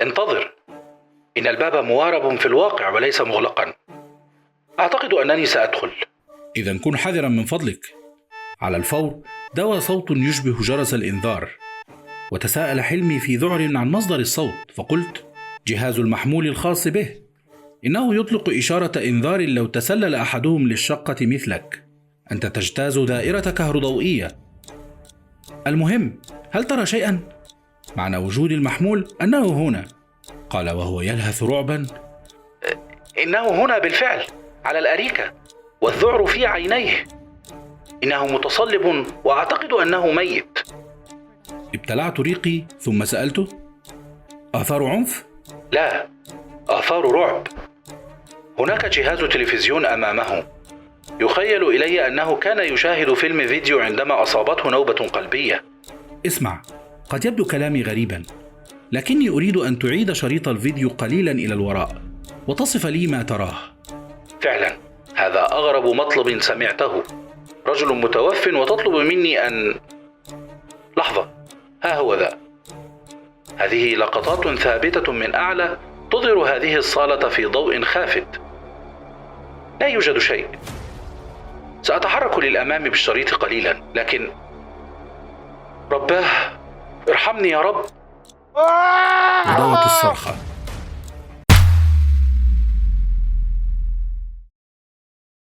انتظر، إن الباب موارب في الواقع وليس مغلقا. أعتقد أنني سأدخل. إذا كن حذرا من فضلك. على الفور دوى صوت يشبه جرس الإنذار، وتساءل حلمي في ذعر عن مصدر الصوت، فقلت: جهاز المحمول الخاص به، إنه يطلق إشارة إنذار لو تسلل أحدهم للشقة مثلك. أنت تجتاز دائرة كهروضوئية. المهم، هل ترى شيئا؟ معنى وجود المحمول أنه هنا. قال وهو يلهث رعبا: إنه هنا بالفعل، على الأريكة، والذعر في عينيه. إنه متصلب وأعتقد أنه ميت. ابتلعت ريقي ثم سألته: آثار عنف؟ لا، آثار رعب. هناك جهاز تلفزيون أمامه. يخيل إلي أنه كان يشاهد فيلم فيديو عندما أصابته نوبة قلبية. اسمع، قد يبدو كلامي غريبا، لكني أريد أن تعيد شريط الفيديو قليلا إلى الوراء وتصف لي ما تراه. فعلا، هذا أغرب مطلب سمعته. رجل متوف وتطلب مني أن... لحظة، ها هو ذا. هذه لقطات ثابتة من أعلى تظهر هذه الصالة في ضوء خافت. لا يوجد شيء. سأتحرك للأمام بالشريط قليلا، لكن رباه ارحمني يا رب. ودوت الصرخة.